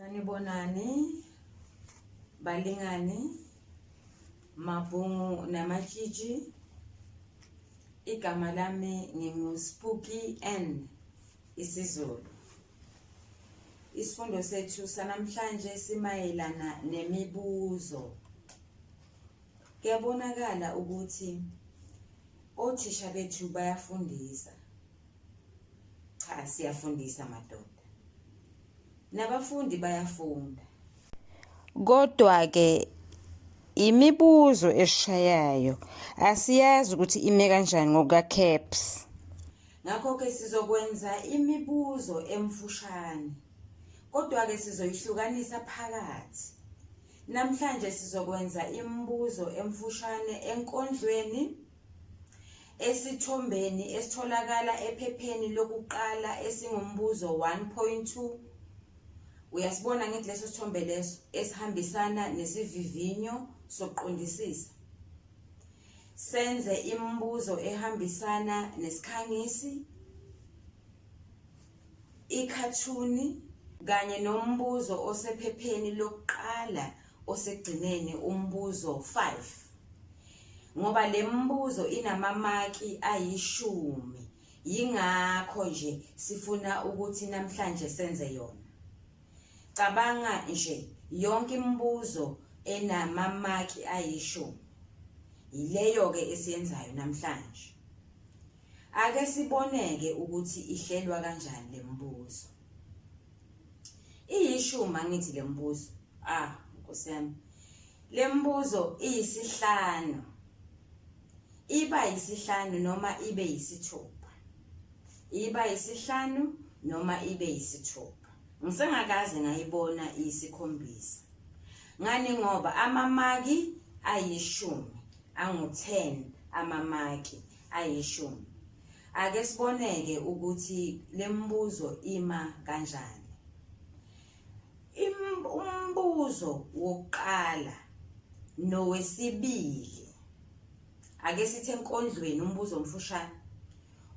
Sanibonani balingani, mabhungu namatshitshi. Igama lami nginguSpooky N isiZulu. Isifundo sethu sanamhlanje simayelana nemibuzo. Kuyabonakala ukuthi othisha bethu bayafundisa. Cha, siyafundisa madoda. Nabafundi bayafunda. Kodwa-ke imibuzo eshayayo asiyazi ukuthi ime kanjani ngokuka-CAPS. Ngakho-ke sizokwenza imibuzo emfushane. Kodwa-ke sizoyihlukanisa phakathi. Namhlanje sizokwenza imibuzo emfushane enkondlweni Esithombeni esitholakala ephepheni lokuqala esingumbuzo 1.2 uyasibona ngithi leso sithombe leso esihambisana nesivivinyo sokuqondisisa. Senze imibuzo ehambisana nesikhangisi, ikhathuni kanye nombuzo osephepheni lokuqala osekugcineni umbuzo 5. Ngoba le mibuzo inamamaki ayishumi, yingakho nje sifuna ukuthi namhlanje senze yona. Cabanga nje yonke imibuzo enamamaki ayishumi. Yileyo-ke esiyenzayo namhlanje. Ake sibone-ke ukuthi ihlelwa kanjani le mibuzo. Iyishumi angithi le mibuzo. Ah, Nkosi yami. Le mibuzo iyisihlanu. Iba yisihlanu noma ibe yisithupha. Iba yisihlanu noma ibe yisithupha. Ngisengakaze ngayibona iyisikhombisa. Ngani ngoba amamaki ayishumi, angu-10 amamaki ayishumi. Ake siboneke ukuthi le mibuzo ima kanjani. Umbuzo wokuqala nowesibili, ake sithi enkondlweni umbuzo omfushane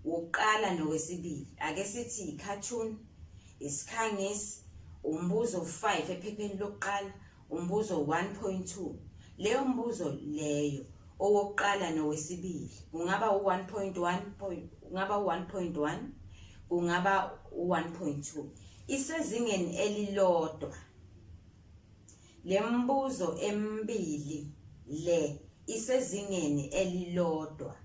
wokuqala nowesibili, ake sithi i-cartoon, isikhangisi, umbuzo 5 ephepheni lokuqala, umbuzo 1.2. Leyo mbuzo leyo owokuqala nowesibili kungaba u-1.1 kungaba u-1.1 kungaba u-1.2 isezingeni elilodwa. Le mbuzo emibili le isezingeni elilodwa.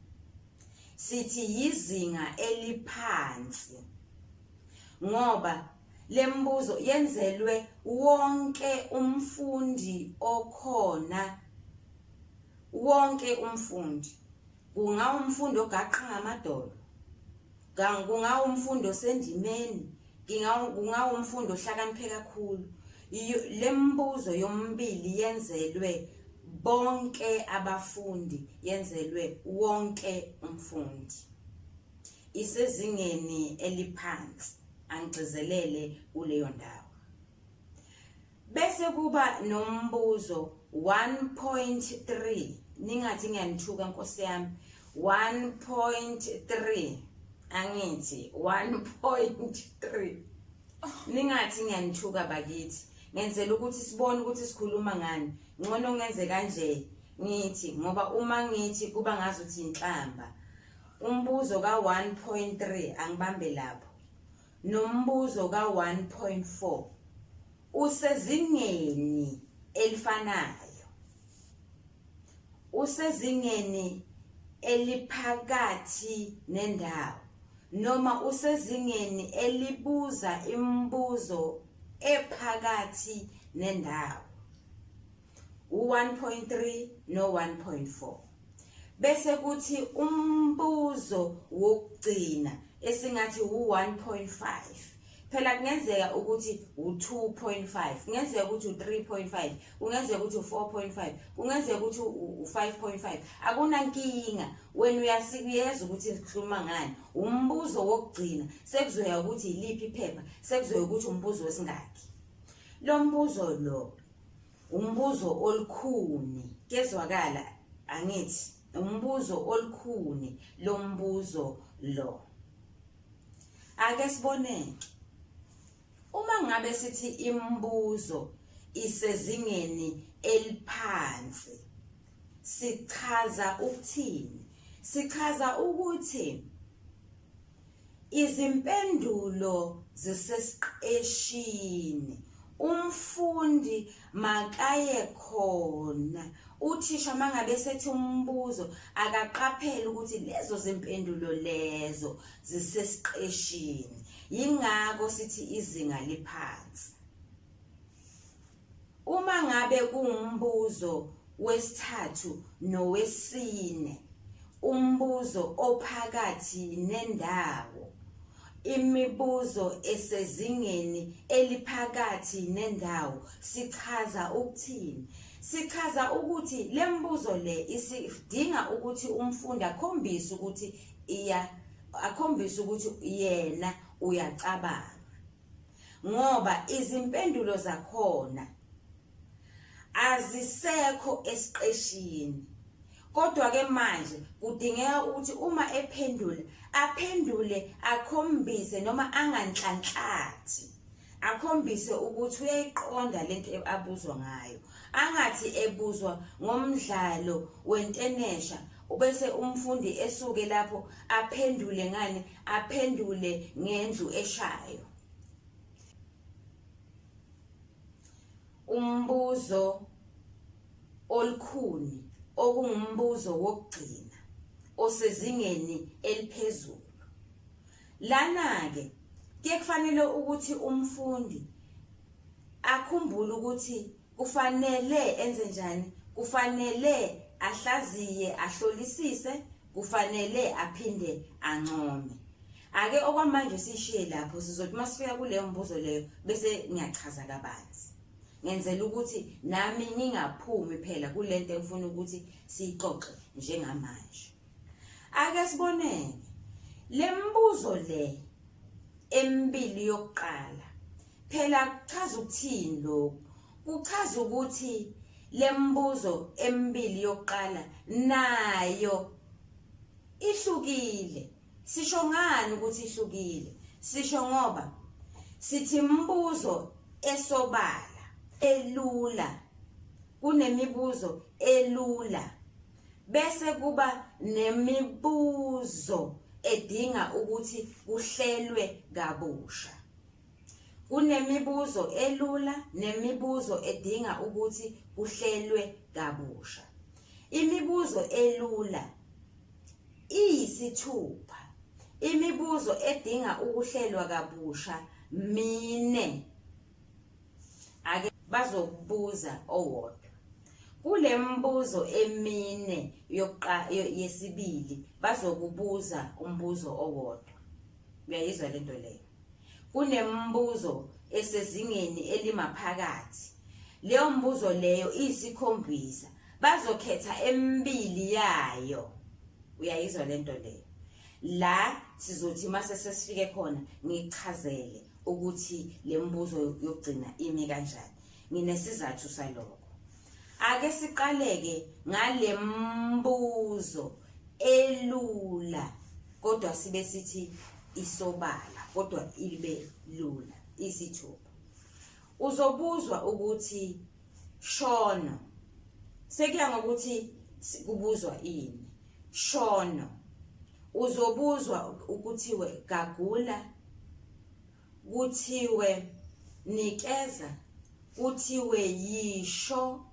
Sithi yizinga eliphansi ngoba le mbuzo yenzelwe wonke umfundi okhona, wonke umfundi. Kungawumfundi ogaqa ngamadolo, kungawumfundi osendimeni, kungawumfundi ohlakaniphe kakhulu. Le mibuzo yomibili yenzelwe bonke abafundi, yenzelwe wonke umfundi. Isezingeni eliphansi, angigcizelele kuleyo ndawo. Bese kuba nombuzo 1.3, ningathi ngiyanithuka nkosi yami. 1.3 angithi 1.3, ningathi ngiyanithuka bakithi, ngenzela ukuthi sibone ukuthi sikhuluma ngani. Ngcono ngenze kanje ngithi, ngoba uma ngithi kuba ngazuthi inhlamba. Umbuzo ka-1.3 angibambe lapho, nombuzo ka-1.4 usezingeni elifanayo, usezingeni eliphakathi nendawo noma usezingeni elibuza imibuzo ephakathi nendawo, u-1.3 no-1.4. Bese kuthi umbuzo wokugcina esingathi u-1.5, phela kungenzeka ukuthi u-2.5, kungenzeka ukuthi u-3.5, kungenzeka ukuthi u-4.5, kungenzeka ukuthi u-5.5, akunankinga. Wena uyasikuyeza ukuthi sikhuluma ngani. Umbuzo wokugcina sekuzoya ukuthi yiliphi iphepha, sekuzoya ukuthi umbuzo wesingakhi. Lo mbuzo lo umbuzo olukhuni, kezwakala angithi umbuzo olukhuni lo mbuzo lo. Ake siboneke. Uma ngabe sithi imibuzo isezingeni eliphansi sichaza ukuthini? Sichaza ukuthi Izimpendulo zisesiqeshini. Umfundi makaye khona. Uthisha mangabe esethi umbuzo akaqaphele ukuthi lezo zimpendulo lezo zisesiqeshini. Yingakho sithi izinga liphansi. Uma ngabe kuwumbuzo wesithathu nowesine, umbuzo ophakathi nendawo, imibuzo esezingeni eliphakathi nendawo, sichaza ukuthini? Sichaza ukuthi le mbuzo le isidinga ukuthi umfundi akhombise ukuthi iya akhombise ukuthi yena uyacabanga. ngoba izimpendulo zakhona azisekho esiqeshini kodwa ke manje kudingeka ukuthi uma ephendula aphendule akhombise noma anganhlanhlathi akhombise ukuthi uyayiqonda lento abuzwa ngayo angathi ebuzwa ngomdlalo wentenesha ubese umfundi esuke lapho aphendule ngani aphendule ngendlu eshayo. Umbuzo olukhuni okungumbuzo wokugcina osezingeni eliphezulu. Lana-ke kuye kufanele ukuthi umfundi akhumbule ukuthi Kufanele enze njani? Kufanele ahlaziye, ahlolisise, kufanele aphinde ancome. Ake okwamanje sishiye lapho, sizothi uma sifika kuleyo mbuzo leyo bese ngiyachaza kabanzi. Ngenzela ukuthi nami ngingaphumi phela kulento engifuna ukuthi siyixoxe njengamanje. Ake siboneke le mbuzo le emibili yokuqala Phela kuchaza ukuthini lokhu? Kuchaza ukuthi lembuzo emibili yokuqala nayo ihlukile. Sisho ngani ukuthi ihlukile? Sisho ngoba sithi imibuzo esobala elula kunemibuzo elula bese kuba nemibuzo edinga ukuthi kuhlelwe kabusha. Kunemibuzo elula nemibuzo edinga ukuthi kuhlelwe kabusha. Imibuzo elula iyisithupha. Imibuzo edinga ukuhlelwa kabusha mine. Ake bazokubuza owodwa. Kule mibuzo emine yesibili bazokubuza umbuzo owodwa. Uyayizwa lento leyo? Kunemibuzo esezingeni elimaphakathi. Leyo mbuzo leyo iyisikhombisa. Bazokhetha emibili yayo. Uyayizwa lento leyo? La sizothi mase sesifike khona ngichazele ukuthi le mbuzo yokugcina imi kanjani. Nginesizathu salokho. Ake siqaleke ngale mbuzo elula kodwa sibe sithi isobala kodwa ibe lula isithupha. Uzobuzwa ukuthi shono. Sekuya ngokuthi kubuzwa ini. Shono. Uzobuzwa ukuthiwe gagula kuthiwe nikeza kuthiwe yisho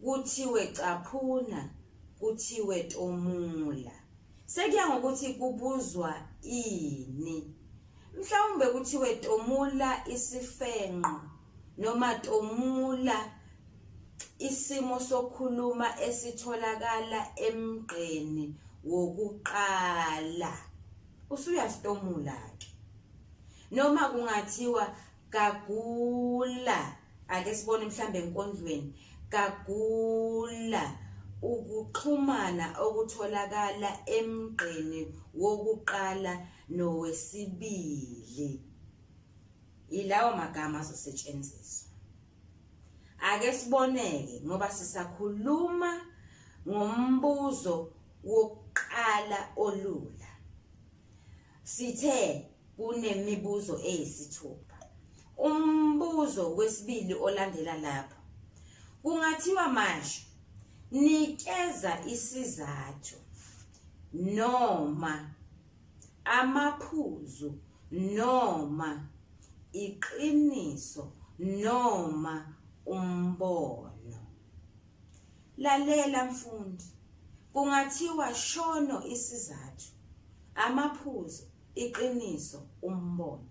kuthiwe caphuna kuthiwe tomula sekuya ngokuthi kubuzwa ini mhlawumbe kuthiwe tomula isifenqo noma tomula isimo sokhuluma esitholakala emgqeni wokuqala usuyasitomula-ke noma kungathiwa gagula ake sibone mhlambe enkondlweni gagula ukuxhumana okutholakala emgqeni wokuqala nowesibili yilawo magama azosetshenziswa ake siboneke ngoba sisakhuluma ngombuzo wokuqala olula. Sithe kunemibuzo eyisithupha. Umbuzo wesibili olandela lapho kungathiwa manje nikeza isizathu noma amaphuzu noma iqiniso noma umbono. Lalela mfundi, kungathiwa shono isizathu, amaphuzu, iqiniso, umbono.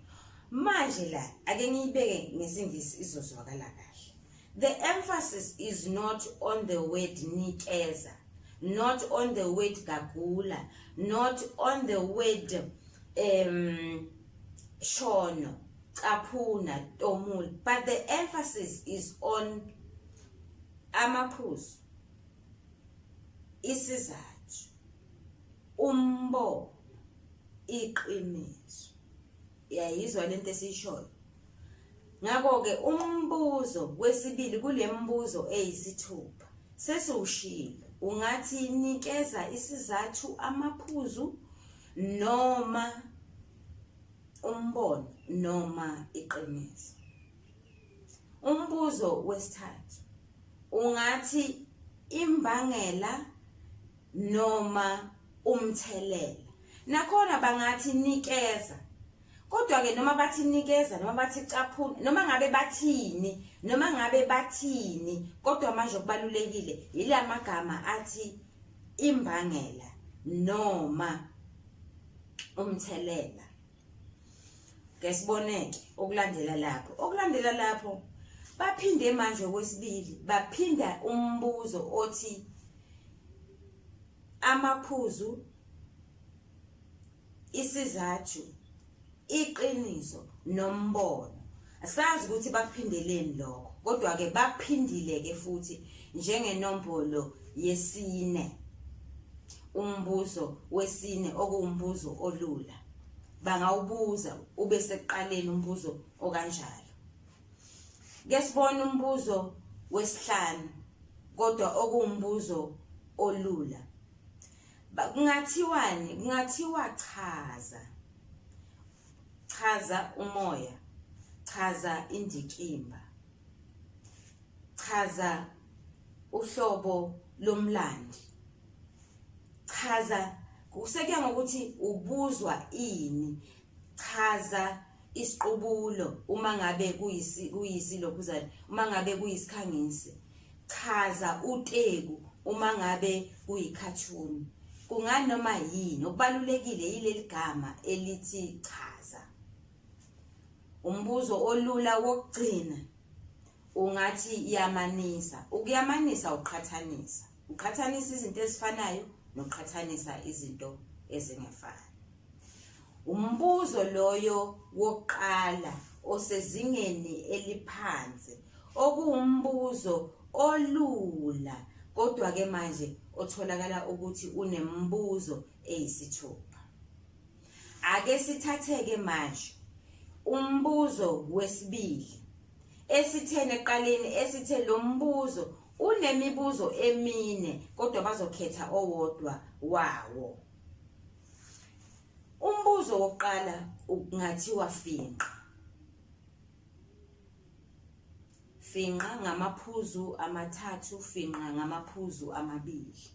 Manje la ake ngiyibeke ngesiNgisi izozwakala kahle. The emphasis is not on the word nikeza, not on the word gagula, not on the word shono, caphuna, tomula, but the emphasis is on amaphuzu, isizathu, umbono, iqiniso. Uyayizwa lento esiyishoyo? Ngakho-ke umbuzo wesibili kule mibuzo eyisithupha sesiwushilo, ungathi nikeza isizathu, amaphuzu noma umbono noma iqiniso. Umbuzo wesithathu ungathi imbangela noma umthelela. Nakhona bangathi nikeza Kodwa-ke noma bathi nikeza noma bathi caphuna noma ngabe bathini noma ngabe bathini kodwa manje okubalulekile yila magama athi imbangela noma umthelela. Ke siboneke okulandela lapho. Okulandela lapho baphinde manje okwesibili baphinda umbuzo othi amaphuzu Isizathu, iqiniso nombono. Asazi ukuthi bakuphindeleni lokho, kodwa-ke bakuphindile-ke futhi njengenombolo yesine. Umbuzo wesine okuwumbuzo olula. Bangawubuza ube sekuqaleni umbuzo okanjalo. Ke sibone umbuzo wesihlanu kodwa okuwumbuzo olula. Kungathiwani? Kungathiwa chaza. Chaza umoya. Chaza indikimba. Chaza uhlobo lomlandi. Chaza kusekuya ngokuthi ubuzwa ini. Chaza isiqubulo uma ngabe kuyisi kuyisilokhuzane uma ngabe kuyisikhangisi. Chaza uteku uma ngabe kuyikhathuni. Kunganoma yini, okubalulekile yileli gama elithi chaza. Umbuzo olula wokugcina ungathi yamanisa. Ukuyamanisa uqhathanisa. Uqhathanisa izinto ezifanayo noqhathanisa izinto ezingefani. Umbuzo loyo wokuqala osezingeni eliphansi okuwumbuzo olula kodwa-ke manje otholakala ukuthi unemibuzo eyisithupha. Ake sithatheke manje umbuzo wesibili esithene ekuqaleni esithe lo mbuzo unemibuzo emine kodwa bazokhetha owodwa wawo. Umbuzo wokuqala ungathiwa finqa. Finqa ngamaphuzu amathathu, finqa ngamaphuzu amabili.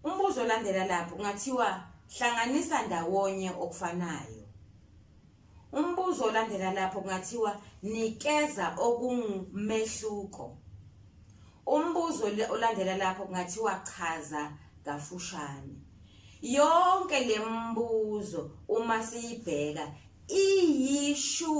Umbuzo olandela lapho kungathiwa hlanganisa ndawonye okufanayo. Umbuzo olandela lapho kungathiwa nikeza okungumehluko. Umbuzo olandela lapho kungathiwa chaza kafushane. Yonke le mbuzo uma siyibheka iyishumi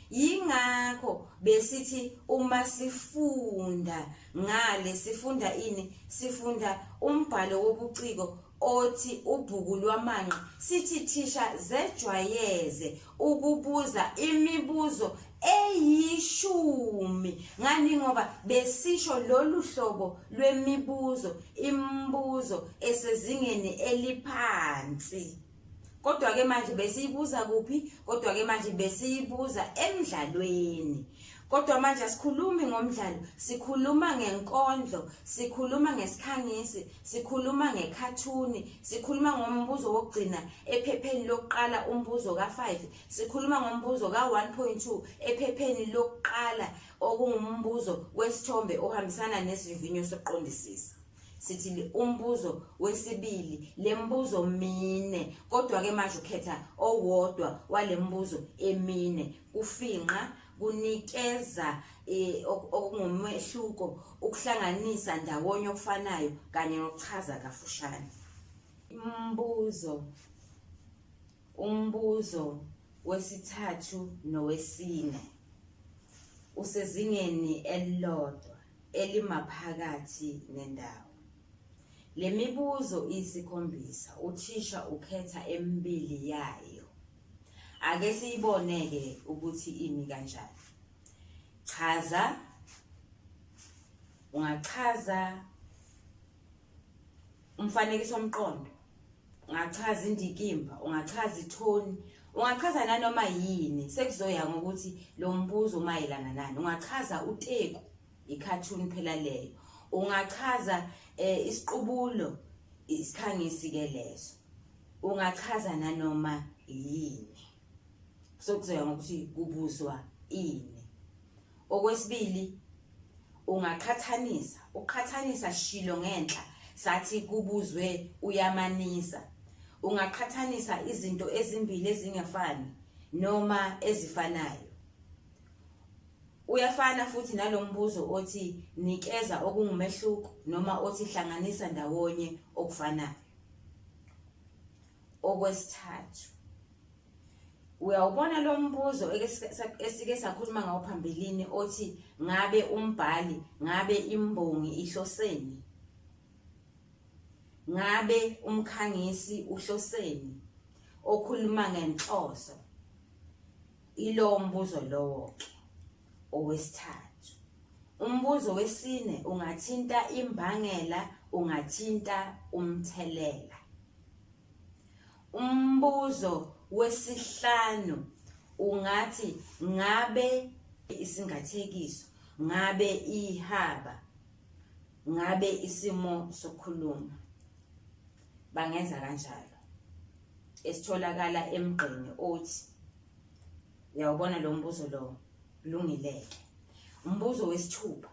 yingakho besithi uma sifunda ngale sifunda ini sifunda umbhalo wobuciko othi ubhuku lwamanqe sithi thisha zejwayeze ukubuza imibuzo eyishumi ngani ngoba besisho lolu hlobo lwemibuzo imibuzo esezingeni eliphansi kodwa ke manje besiyibuza kuphi kodwa ke manje besiyibuza emdlalweni. Kodwa manje asikhulumi ngomdlalo, sikhuluma ngenkondlo, sikhuluma ngesikhangisi, sikhuluma ngekhathuni, sikhuluma ngombuzo wokugcina ephepheni lokuqala umbuzo ka-5, sikhuluma ngombuzo ka-1.2 ephepheni lokuqala okungumbuzo wesithombe ohambisana nesivivinyo sokuqondisisa. Sithi umbuzo wesibili lembuzo mine kodwa ke manje ukhetha owodwa walembuzo emine kufinqa kunikeza eh, okungumehluko ukuhlanganisa ndawonye okufanayo kanye nokuchaza kafushane umbuzo umbuzo wesithathu nowesine usezingeni elilodwa elimaphakathi nendawo. Le mibuzo iyisikhombisa, uthisha ukhetha emibili yayo. Ake siyibone-ke ukuthi imi kanjani. Chaza, ungachaza umfanekiso mqondo, ungachaza indikimba, ungachaza ithoni, ungachaza nanoma yini, sekuzoya ngokuthi lo mbuzo umayelana nani. Ungachaza uteku, i-cartoon phela leyo. Ungachaza eh, isiqubulo, isikhangisi ke leso. Ungachaza nanoma yini. Sokuzoya ngokuthi kubuzwa ini. Okwesibili ungaqhathanisa, uqhathanisa shilo ngenhla sathi kubuzwe uyamanisa. Ungaqhathanisa izinto ezimbili ezingefani noma ezifanayo. Uyafana futhi nalombuzo othi nikeza okungumehluko noma othi hlanganisa ndawonye okufanayo. Okwesithathu, uyawubona lo mbuzo esike sakhuluma ngawo phambilini othi ngabe umbhali, ngabe imbongi ihloseni? Ngabe umkhangisi uhloseni? Okhuluma ngenhloso. Ilowo mbuzo lowo-ke owesithathu. Umbuzo wesine ungathinta imbangela, ungathinta umthelela. Umbuzo wesihlanu ungathi ngabe isingathekiso, ngabe ihaba, ngabe isimo sokukhuluma. Bangenza kanjalo. Esitholakala emgqeni othi uyawubona lo mbuzo lo lungileke. Umbuzo wesithupha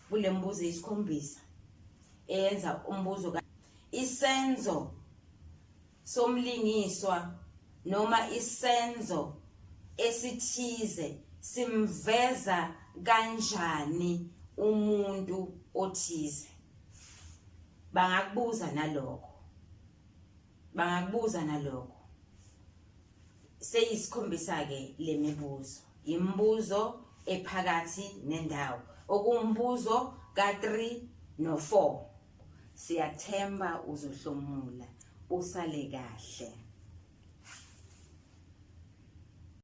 kule mbuzo eyisikhombisa eyenza umbuzo isenzo somlingiswa noma isenzo esithize simveza kanjani umuntu othize. Bangakubuza nalokho, bangakubuza nalokho. Seyisikhombisa-ke le mibuzo, imibuzo ephakathi nendawo, okuwumbuzo ka-3 no-4. Siyathemba uzohlomula, usale kahle.